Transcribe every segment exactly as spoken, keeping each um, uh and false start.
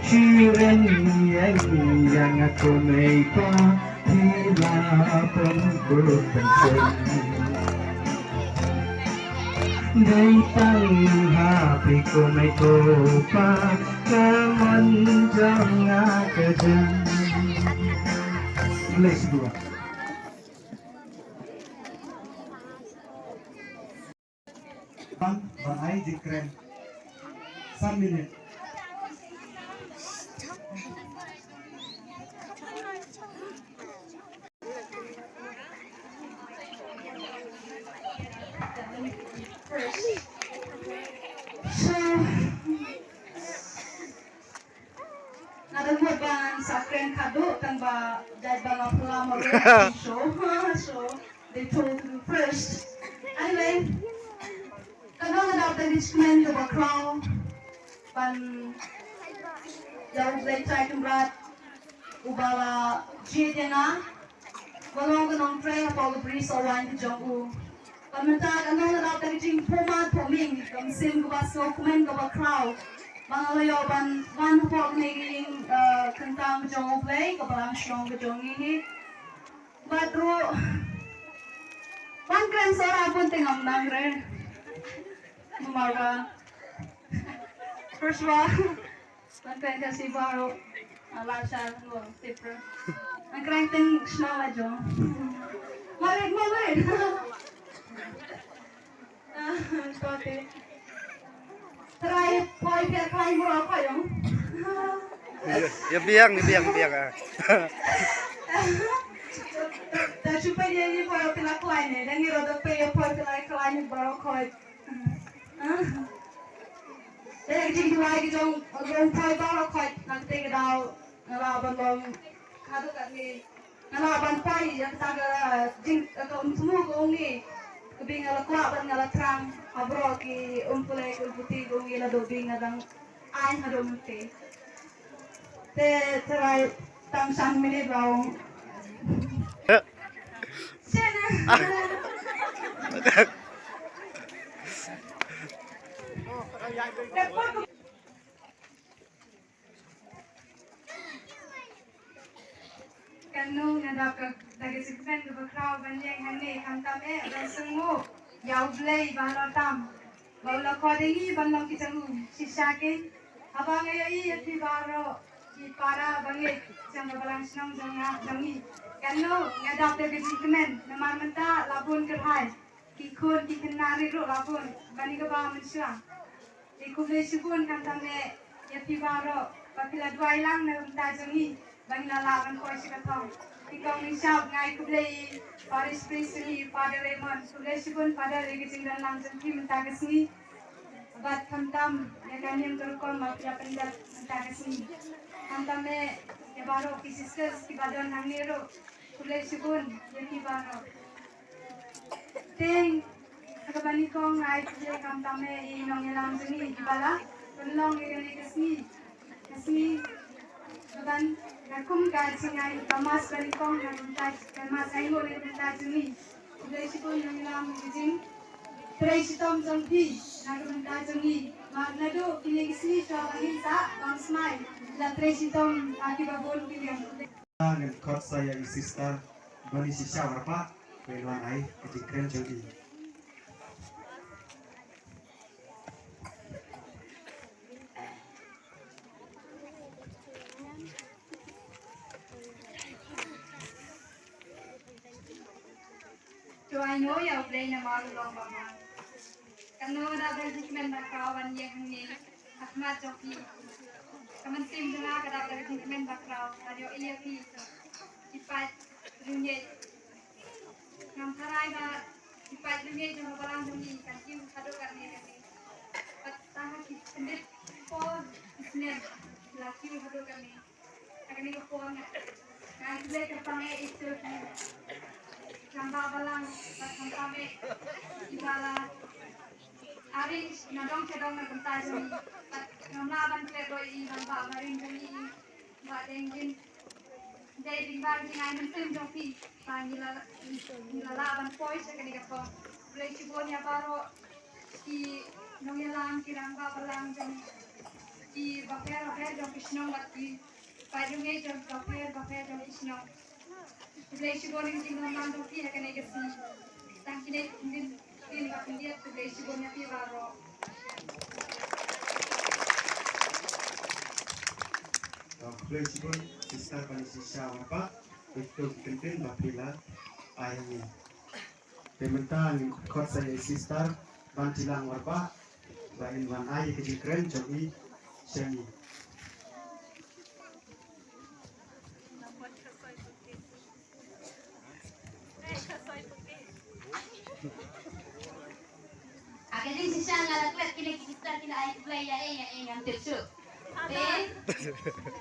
Shiren ïeng ïa nga ko mei pa, phi la pynkup pynseng. Dei tang ha phi ko mei ko pa, ka mon jong nga ka jong. Bless you. Ban, ban ai jingkren. San minit. So, nga don mut ban sa kren khadduh tang ba jait ba nga phylla mo show. So they told me first. Anyway, ka dang ada da judgment kaba khraw ban ïa U Blei Trai Kynrad uba la jied ïa nga. Ba long ka nongtrei hapoh ka bri sohwaiñ ka jong u. Bad mynta ka nong lap da ka jingphohmat phohming, ka mynsiem kaba sngewkmen kaba khraw. Ba nga la ïoh ban wan hapoh kane ka ïing, eh, kyntang ka jong U Blei, ka balang shnong ka jong ngi hi. Bad ruh ban kren Sora bun te ngam nang re. Namar ba first of all, ban kren ka si baru, ah, la sha ruh tipra. Ban kren ting shnong la jong. Marit, marit. Ah, to te. Trai poi pia kai mura kai yong. Ïa biang, ïa biang, ïa biang, ah. Ta chupa dia ni poi pila kai ne, dan ni roda pe poi pila kai ni baru kai. Ah. Dei ka jingduwai ka jong, jong poi baroh khoit, na kata ka daw nga lah ban long haduh katne, nga lah ban poi ïa kata ka jing, ka umthmu ka ong ngi, ka ba nga la kwah bad nga la thrang ha baroh ki umkule ki umputi ka ong ngi, la dei ba nga dang ai haduh mynta. Te trai tang san minit ba ong. Kano nga dap ka, da ka jingkmen kaba khraw ban ïeng hangne, khamtam eh ban sngewbha ïa U Blei ba halor tam ba u la khot ïa ngi ban long ki jong u shisha kein. Haba nga ïohi ïa phi baroh ki para bangeit jong ka balang shnong jong nga, jong ngi, kano nga dap da ka jingkmen, namar mynta la bun kyrhai ki khun ki khynnah ruh la bun ban ïa kaba mynshuwa. Te khublei shibun khamtam eh ïa phi baroh ba phi la duwai lang na ka bynta jong ngi ba ngi la lah ban poi sha ka thong. Te kong Nongshap, nga ai khublei ïa i Parish Priest jong ngi, Father Raymond. Khublei shibun Father ïa ka jingdon lang jong phi mynta ka sngi. Bad khamtam ïa ka niam ka rukom ba phi la pyndep mynta ka sngi. Khamtam eh ïa baroh ki sisters kiba don hangne ruh, khublei shibun ïa phi baroh. Te ha kaba nyngkong nga ai khublei khamtam eh ïa i nongïalam jong ngi kiba la pynlong ïa kane ka sngi, ka sngi. Bad nga kum ka jingai ka mass ba nyngkong na ka bynta, ka mass ainguh na ka bynta jong ngi. Khublei shibun nongïalam, ka jingtrei shitom jong phi na ka bynta jong ngi. Bad naduh kine ki sngi shuwa ba ngin sah ban smai, la trei shitom ha kiba bun ki liang. Ngan khot sa ïa i sister ban ïa shisha warpa, ban wan ai ka jingkren jong i. To ai nguh ïa U Blei namar u long bamar. Kano nga dap da ka jingkmen ba khraw ban ïeng hangne ha khmat jong phi. Ka mynsiem jong nga ka dap da ka jingkmen ba khraw ban ïohi ïa phi. Ki paid riewngeit. Ngam tharai ba ki paid riewngeit jong ka balang jong ngi kan kiew haduh katne katne. Bad tang ha ki kyndit por ki snem la kiew haduh katne. Ha kane ka por nga ai khublei kyrpang ïa i Trai, i rangbah balang bad khamtam eh kiba la arrange na dong sha dong na ka bynta jong ngi. Bad ngam lah ban klet ruh ïa i rangbah barim jong ngi, i Bah Deng Jin. Dei lyngba ka jingai mynsiem jong phi ba ngi la, ngi la lah ban poi sha kane ka thong. Khublei shibun ïa baroh ki nongïalam, ki rangbah balang jong ngi. Ki bapher bapher jong ki shnong bad ki paid riewngeit jong ki bapher bapher jong ki shnong. Khublei shibun ïa ka jinglong lang jong phi ha kane ka sngi. Tang kine ki ktien, ktien ba khyndiat, khublei shibun ïa phi baroh. Khublei shibun Sister Panishisha Wamba, ïa kito ki kyntien ba phi la ai hangne. Te mynta ngin khot sa ïa i Sister Bantilang Warbah ba in wan ai ïa ka jingkren jong i sha ngi. Ha ka jingshisha nga la klet kine ki sister ki la ai khublei ïa i, ïa i ngam tip shuh. Te,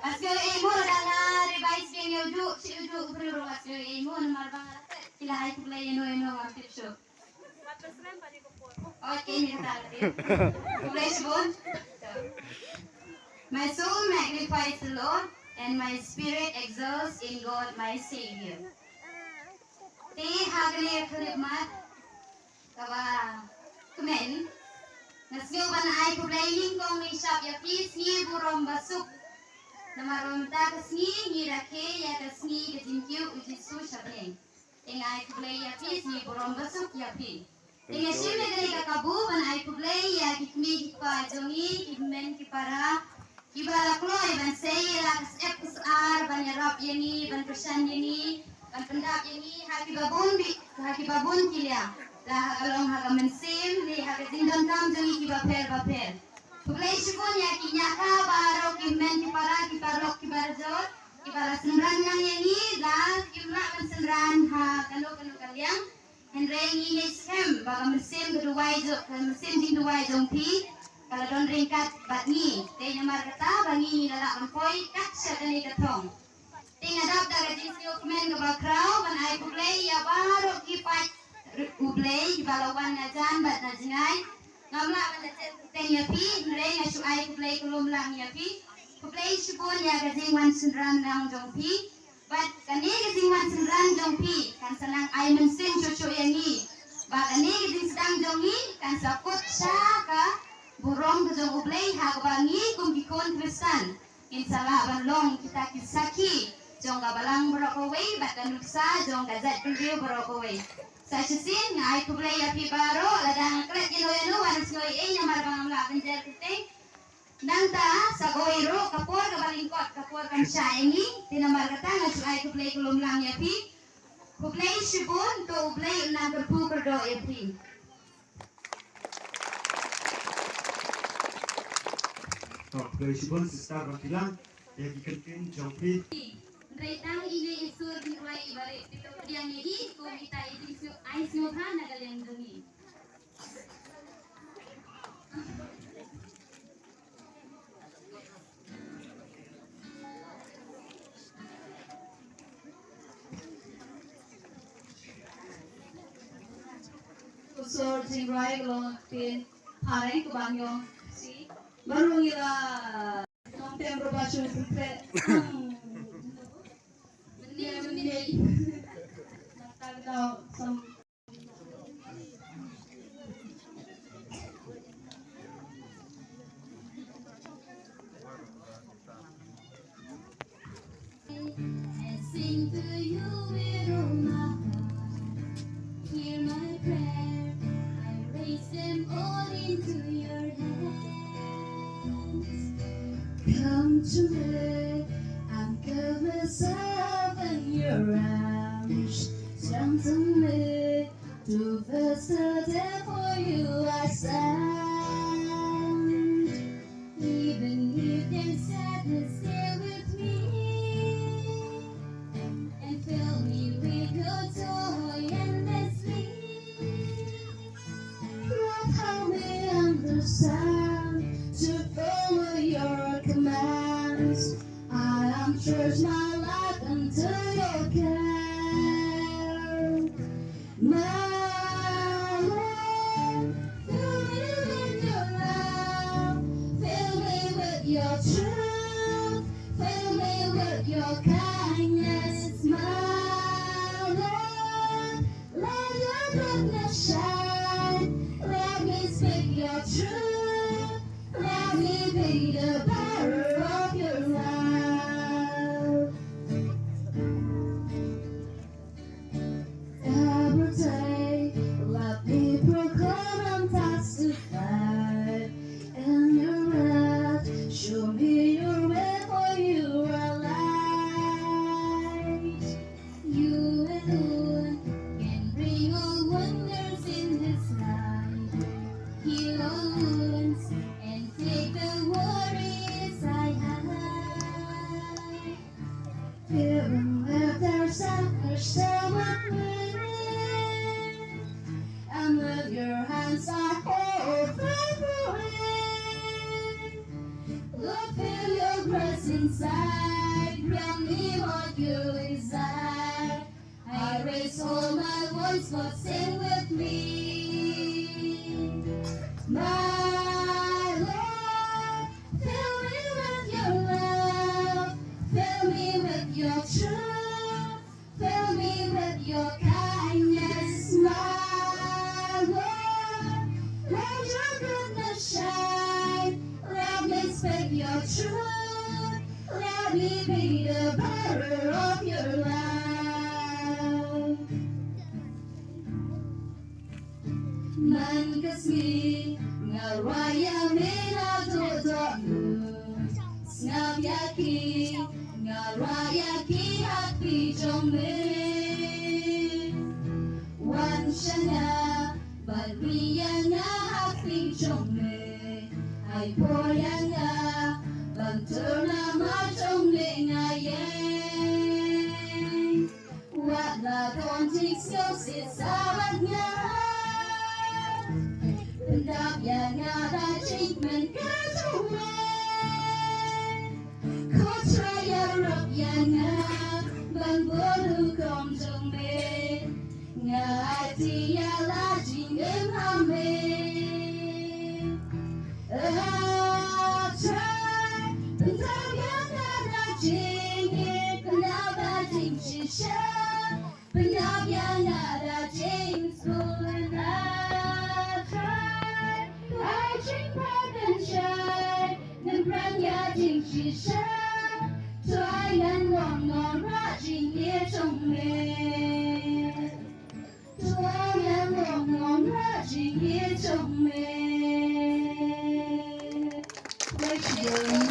paskei ei mo la dang nga revise biang ïa u juh, shi u juh u briew ruh paskei ei mo namar ba nga la klet ki la ai khublei ïa no ïa no ngam tip shuh. Okay, ni ta. Khublei shibun. My soul magnifies the Lord, and my spirit exalts in God my Savior. Te ha kane ka khyllipmat kaba kmen, nga sngew ban ai khublei nyngkong nyngshap ïa phi sngi burom basuk. Namar ba mynta ka sngi ngi rakhe ïa ka sngi ka jingkiew u Jisu sha bneng. Te nga ai khublei ïa phi, sngi burom basuk ïa phi. Te nga shim ïa kane ka kabu ban ai khublei ïa ki kmie ki kpa jong ngi, ki hynmen ki para, kiba la kloi ban sei ïa la ka syep ka sar ban ïarap ïa ngi, ban kyrshan ïa ngi, ban pyndap ïa ngi ha kiba bun bit, ha kiba bun ki liang, la ha ka long ha ka mynsiem ne ha ka jingdonkam jong ngi kiba pher ba pher. Khublei shibun ïa ki ñiah ka baroh, ki hynmen ki para, ki paralok ki barajor, kiba la synran ngang ïa ngi la kim lah ban synran ha kano kano ka liang. Hynrei ngi ngeit skhem ba ka mynsiem ka duwai jong, ka mynsiem jingduwai jong phi ka la don ryngkat bad ngi. Te namar kata ba ngi ngi la lah ban poi kat sha kane ka thong. Te nga dap da ka jingsngewkmen kaba khraw ban ai khublei ïa baroh ki paid U Blei kiba la wan na jan bad na jngai. Ngam lah ban da jet kyrteng ïa phi, hynrei nga shu ai khublei ka lum lang ïa phi. Khublei shibun ïa ka jingwan synran lang jong phi. Bad kane ka jingwan synran jong phi kan sa nang ai mynsiem shuh shuh ïa ngi. Ba kane ka jingsdang jong ngi kan sa kut sha ka burom ka jong U Blei ha kaba ngi kum ki khun Khristan ngin sa lah ban long kita ki sakhi jong ka balang baroh kawei bad ka nuksa jong ka jaitbynriew baroh kawei. Sa shisien nga ai khublei ïa phi baroh, lada nga klet ïano ïano wat sngew ei ei namar ba ngam lah ban jer kyrteng. Nangta sa kawei ruh ka por kaba lyngkot ka por kam shah ïa ngi, te namar kata nga shu ai khublei ka lum lang ïa phi. Khublei shibun, to U Blei un nang kyrkhu kyrdoh ïa phi. To, khublei shibun Sister Bantilang ïa ki kyntien jong phi. Hynrei tang ine i sur ngi rwai i barit, phi to pdiang ïa i kum ita i jingsngew ai sngewbha na ka liang jong ngi. Ko sur jingrwai ka long ktien phareng kaba ngi ong si. Baroh ngi la nongtem ruh ba shu pynpret. Mynne mynne. Nangta ka dei sam. I sing to you with all my heart. Hear my prayer. I raise them all into your hands. Come to me. I give myself in your arms. Strengthen me. To face the day for you I stand. Even if there's sadness, stay with me and fill me with your joy endlessly. Lord, help me understand to follow your commands. I am church my life unto your care. My Lord, fill me with your love, fill me with your truth, fill me with your kindness, my Lord. Let your goodness shine, let me speak your truth, let me be the best. Inside, grant me what you desire. I raise all my voice, Lord, sing with me. My Lord, fill me with your love, fill me with your truth, fill me with your kindness, my Lord. Let your goodness shine, let me speak your truth, let me be the bearer of your love. Man ka sngi nga rwai ïa me na dohnud. Sngap ïa ki, nga rwai ïa ki ha kti jong me. Wan sha nga, bad ri ïa nga ha kti jong me. Ai por ïa nga, ban tur namar jong me nga ïeng. Wat la don jingsngew shisha bad nga, pyndap ïa nga da jingkmen ka jong me. Ko Trai ïarap ïa nga ban bud hukum jong me. Nga aiti ïa la jingim ha me. Ah Trai, pyndap ïa nga da jingim, pyndap da jingshisha. Pyndap ïa nga da jingsngewbha. Ah Trai, ai jingpynshai, ngan kren ïa jingshisha. Trai, ngan long nongrah jingïeit jong me. Trai, ngan long nongrah jingïeit jong me. Khublei shibun.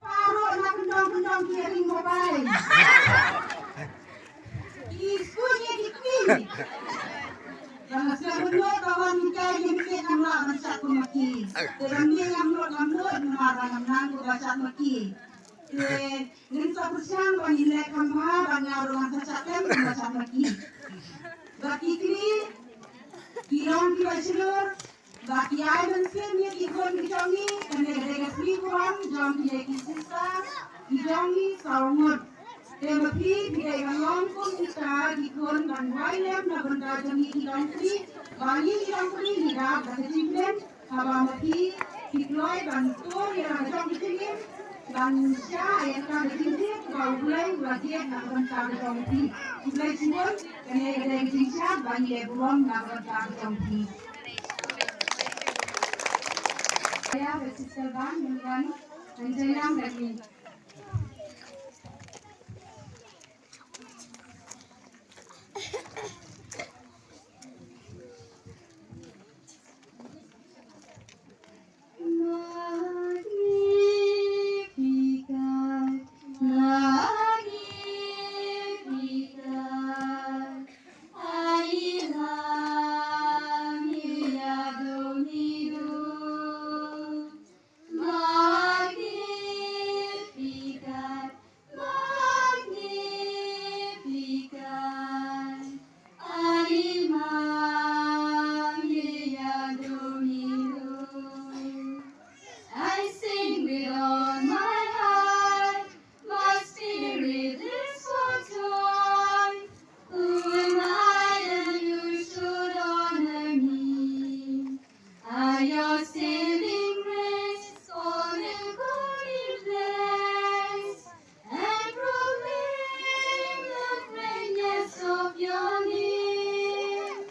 Parot na kyndong kyndong ki ring mobile. Ki skul ïa ki kti. Ba nga sngewbha ba wan ki kai ki kti, ngam lah ban shad kum ma ki. Te ram ne ngam nud ngam nud namar ba ngam nang kum ba shad ma ki. Te ngin sa pyrshang ba ngin leh kham bha ba nga ruh ngan sa shad kum ba shad ma ki. Ba ki kmie ki long kiba shlur, ba ki ai mynsiem ïa ki khun ki jong ngi, kane ka dei ka kmie burom jong kine ki sister ki jong ngi saw ngut. Te ma phi phi dei ban long kum kita ki khun ban wai lem na bynta jong ngi ki longkmie, ba ngi ki longkmie ngi dap da ka jingkmen. Haba ma phi phi kloi ban tur ïa la ka jong ka jingim, ban shah ïa kata ka jingim kaba U Blei u la jied na ka bynta ka jong phi. U Blei shibun. Kane ka dei ka jingshad ba ngi leh burom na ka bynta ka jong phi. Ïa ka sister ban ban ban jailang bad ngi. Magnificat, Magnificat, anima mea Domino. Magnificat, Magnificat, anima mea Domino. I sing with all my heart, my spirit is for joy. Who am I that you should honor me? By your saving grace, all will go in place and proclaim the greatness of your name.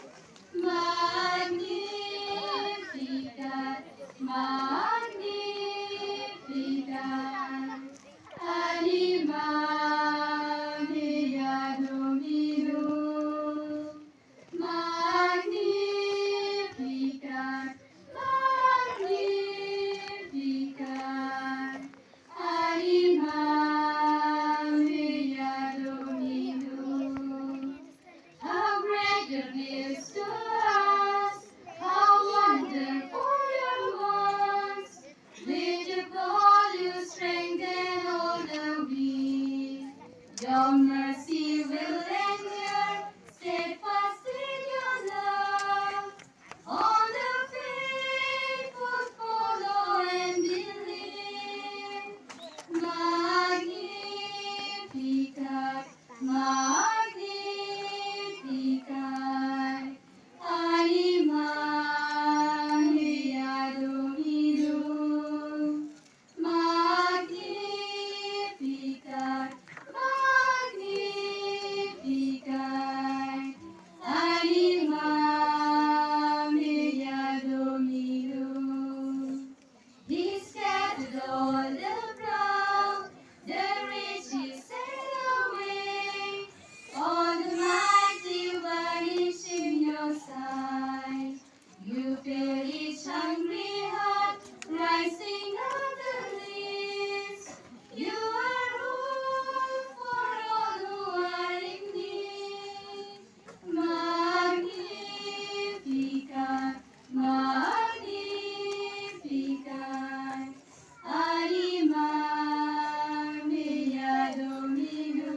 Magnificat, Magnificat, anima mea Domino. Magnificat, Magnificat, anima mea Domino. How great your deeds to us, how wonderful your works. With your call you strengthen all the weak. Your mercy will endure, steadfast in your love. All the faithful follow and believe. Magnificat, Magnificat, anima mea Domino. Magnificat, Magnificat, anima mea Domino. He scattered all the proud, the rich he sent away. All the mighty vanish in your sight. You fill each hungry heart, rising up the least. You are hope for all who are in need. Magnificat, Magnificat, anima mea Domino.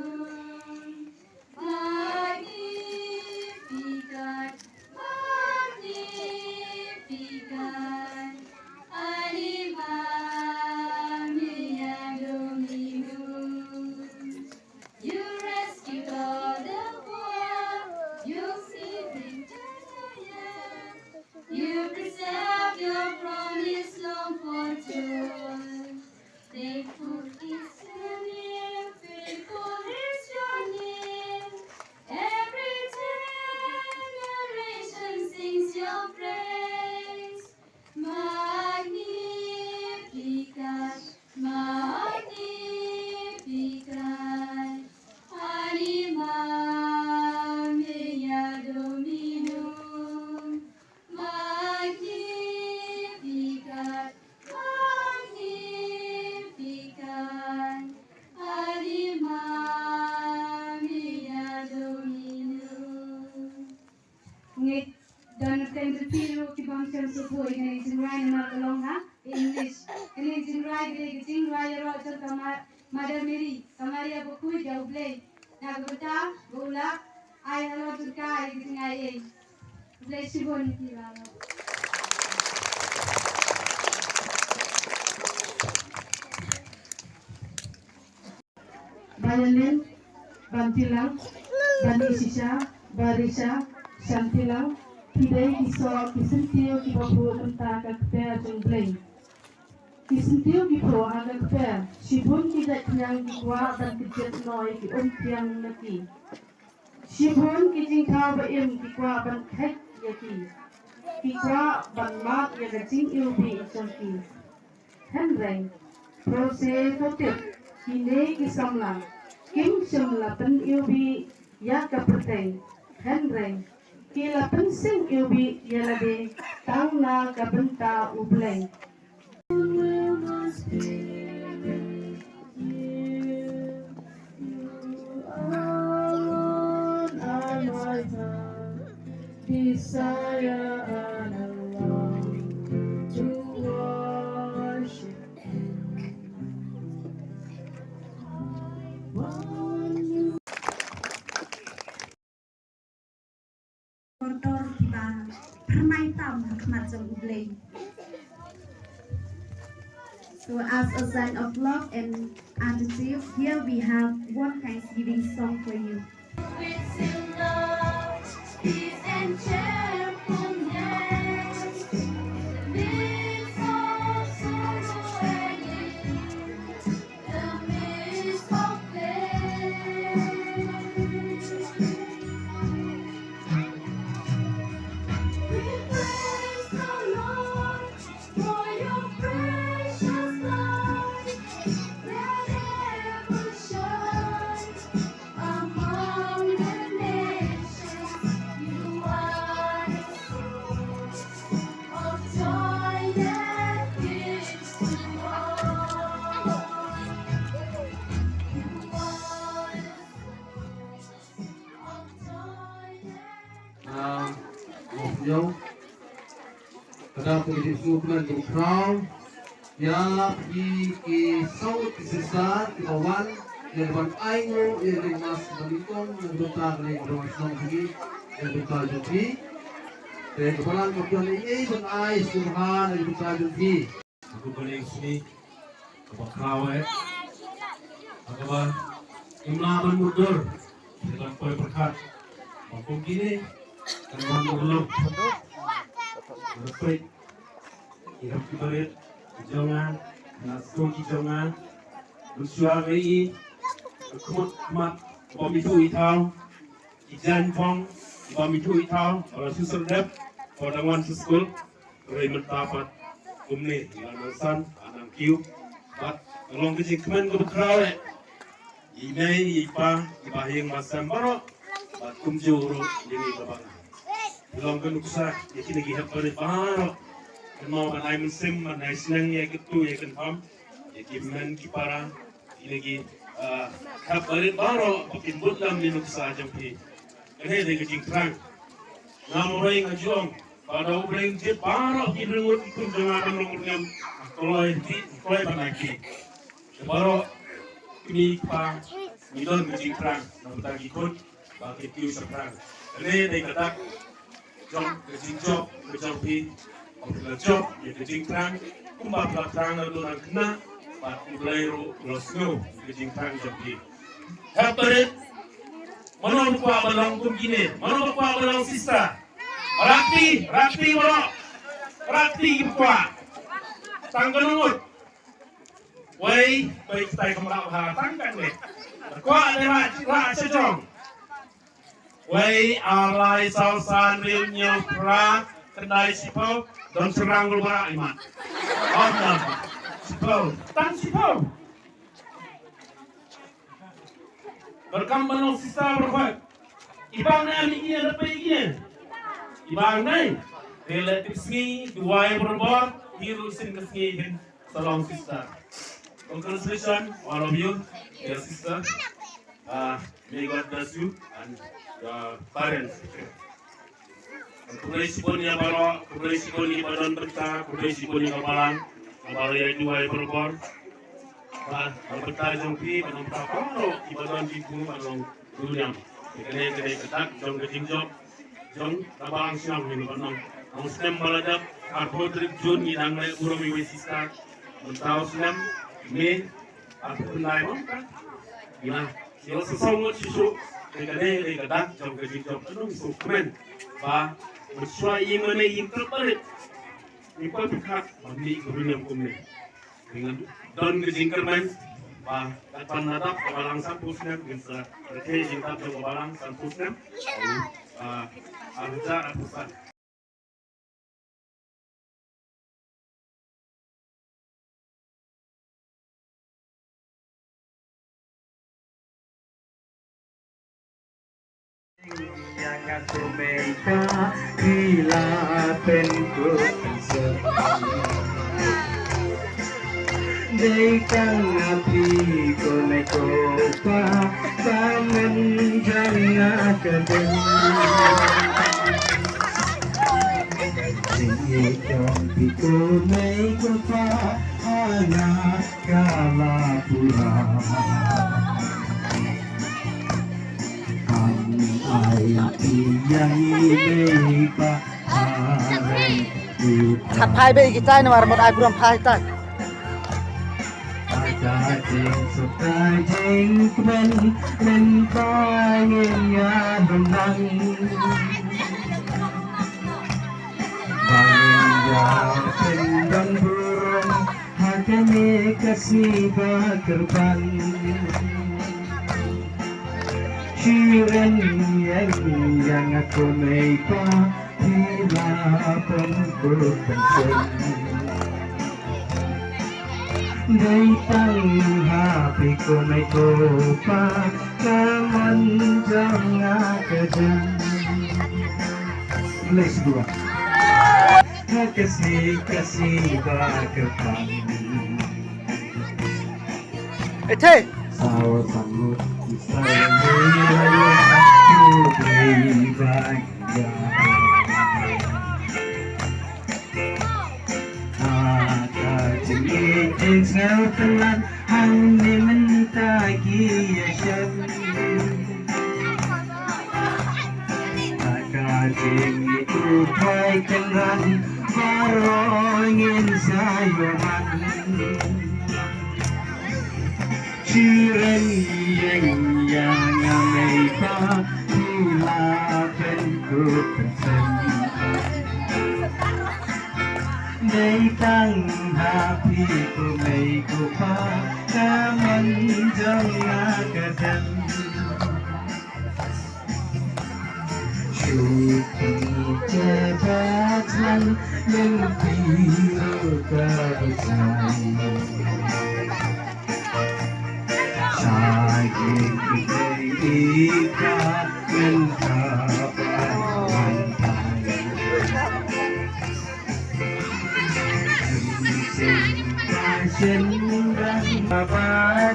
Magnificat, Magnificat, anima mea Domino. You rescued all the poor, you saved the giants. You preserve your promise long foretold. Faithful is your name, faithful is your name. Every generation sings your praise. Magnificat, Magnificat, anima mea Domino. Magnificat, Magnificat, anima mea Domino. Ngeit don tang da phi ruh ki bym shym sngewthuh ïa kane ka jingrwai namar ka long ha English. Kane ka jingrwai ka dei ka jingrwai ïaroh jong ka Ma-, Mother Mary, ka Maria bakhuid ïa U Blei. Na ka bynta ba u la Ai, hello, Durga, ai, Durga, ai. Bless you, Bonnie, Tila. Violin, Bantilang, Banishisha, Barisha, Shantilang, ki dei ki soh, ki syntiew, ki ba phuh mynta ka kper jong U Blei. Ki syntiew ki phuh ha ka kper, shibun ki jait khñiang ki kwah ban kjit noh ïa ki umphniang na ki. Shibun ki jingthaw ba im ki kwah ban kheit ïa ki. Ki kwah ban mad ïa ka jingiwbih jong ki. Hynrei, phrase to tip, kine ki samla kim shym la pyniwbih ïa ka pyrthei. Hynrei, ki la pynsing iwbih ïa lade tang na ka bynta U Blei. Desire and I long to worship you. Kordor kiba pyrmai tam ha khmat jong U Blei. So as a sign of love and attitude, here we have one Thanksgiving song for you. Ah, oh, ïa. Ka dei ka jingsngewkmen kaba khraw ïa phi ki saw ki sister kiba wan ïa ban ai nguh ïa ka Mass ba nyngkong na ka bynta kane ka dong shnong jong ngi, na ka bynta jong phi. Te ka Balang ka pynïaid ban ai sngewbha na ka bynta jong phi. Ka bynta jong phi kaba khraw eh, ha kaba ngim lah ban mutdur, ngim lah ban poi pyrkhat ba kum kine kan wan mutdur. Respect. Ki hep ki barit ki jong nga, na sngewthuh ki jong nga, mynshuwa nga ïohi ka khmut khmat ba mi tu i thaw, ki jaiñ phong ba mi tu i thaw ba la shu serdep ba dang wan sha skul. Hynrei mynta pat kumne, la nang san, la nang kiew. Bad ka long ka jingkmen kaba khraw eh. I mei i pa, i bahaïing bahasem baroh, bad kumjuh ruh ïa ngi baroh. Ngi long ka nuksa ïa kine ki hep barit baroh. Kynmaw ban ai mynsiem, ban ai sneng ïa kito ïa ki kynhun, ïa ki hynmen ki para, kine ki, ah, hep barit baroh ba kin bud lam ïa nuksa jong phi. Kane dei ka jingthrang. Nga marwei nga ju ong ba da U Blei un jied baroh ki ryngut ki khun jong nga ban long ryngiam, kloi ti, kloi ban ai ki. Te baroh kmie kpa ngi don ka jingthrang na bynta ki khun ba ki kiew shaphrang. Kane dei ka dak jong ka jingjop ka jong phi. Ba phi la jop ïa ka jingthrang kumba phi la thrang naduh nang khynnah, bad U Blei ruh u la sngew ïa ka jingthrang jong phi. Hep barit, mano ba kwah ban long kum kine? Mano ba kwah ban long sister? Rah kti, rah kti baroh. Rah kti kiba kwah. Tang kano ngut? Wei, wei, kitai kumba ha tang kane. Kwah de rah, rah sha jong. Wei, ar, lai, saw, san, hynriew, hynñiew, phra, khyndai, shiphew. Don shynrang ruh ba rah imat. Om nam. Shiphew. Tang shiphew. Ba donkam ban long sister baroh. I Bang ne em ïa kine, da peit ïa kine? I Bang ne. Te leh tip sngi, duwai barabor, hi ruh shisien ka sngi phin sa long sister. Congratulations, all of you, dear sister. Uh, may God bless you and your parents. Khublei shibun ïa baroh, khublei shibun ïa ba don bynta, khublei shibun ïa ka balang, ïa baroh ïa duwai barabor. Ba, ba bynta jong phi, ba don bynta baroh, ïa ba don jingkhuslai, ba don duwai. Kane ka dei ka dak jong ka jingjop jong ka balang shnong ngi, bad nong, nong snem ba la dep, arphew tarik Jun ngi dang leh burom ïa u sister. Mynta u snem May, arphew khyndai bad khyndai. Ïa, ïa la saw ngut shisha. Te kane ka dei ka dak jong ka jingjop, nong sngewkmen ba mynshuwa ïing mane ïing trep barit. Ngi pyrkhat ban mih ka bynta kumne. Ngan don ka jingkyrmen ba katba la dap ka balang sanphew snem, ngin sa rkhie jingdap jong ka balang sanphew snem. Ah, arhajar arphew san. Ïa nga kumne ka phi la pynkup pynsen. Dei tang ha phi kumne ko pa, ka mon jong nga ka dei. Jingïeit jong phi kumne ko pa, ha nga ka la pura. Kam ai ïa ngi mei pa ha reng u. Khat phai beit ki tai namar mut ai burom phai tai. Ka jingsuk ka jingkmen, mynta ngin ïa bynrang. Ba ngin ïa pyndon burom ha kane ka sngi ba kyrpang. Shu ren ïeng ïa nga ko mei pa, phi la pynkup pynsen. Dei tang ha phi ko mei ko pa, ka mon jong nga ka jan. Let's go. Ha ka sngi, ka sngi ba kyrpang. Ete. Sawa sangut, sawa ni, sawa ni, ba ya. Ha ka jingïeit jingsngew tynnad, hangne mynta ki ïashem. Ha ka jingïeit u Trai Kynrad, baroh ngin sa ïoh man. Shu ren ïeng ïa nga mei pa, phi la pynkup pynsen. Dei tang ha phi ko mei ko pa, ka mon jong nga ka dem. Shu pynjah ba jlan, lynti ruh ka bajai. Sa ïing i dei i ka, lynti ba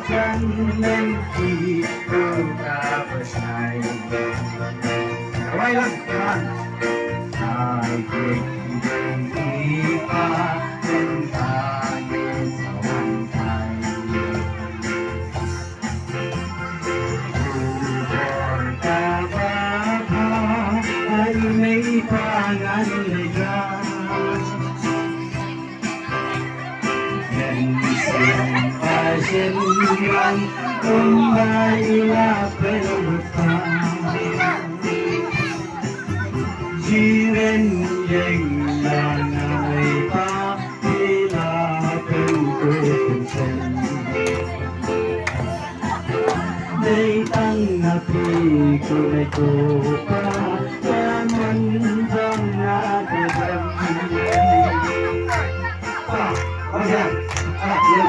jlan. Jiren ïeng ïa nga mei pa, phi la pynkup pynsen. Dei tang na phi ko mei ko pa, ka mon jong nga ka dem. Ah, okay. Ah, yeah.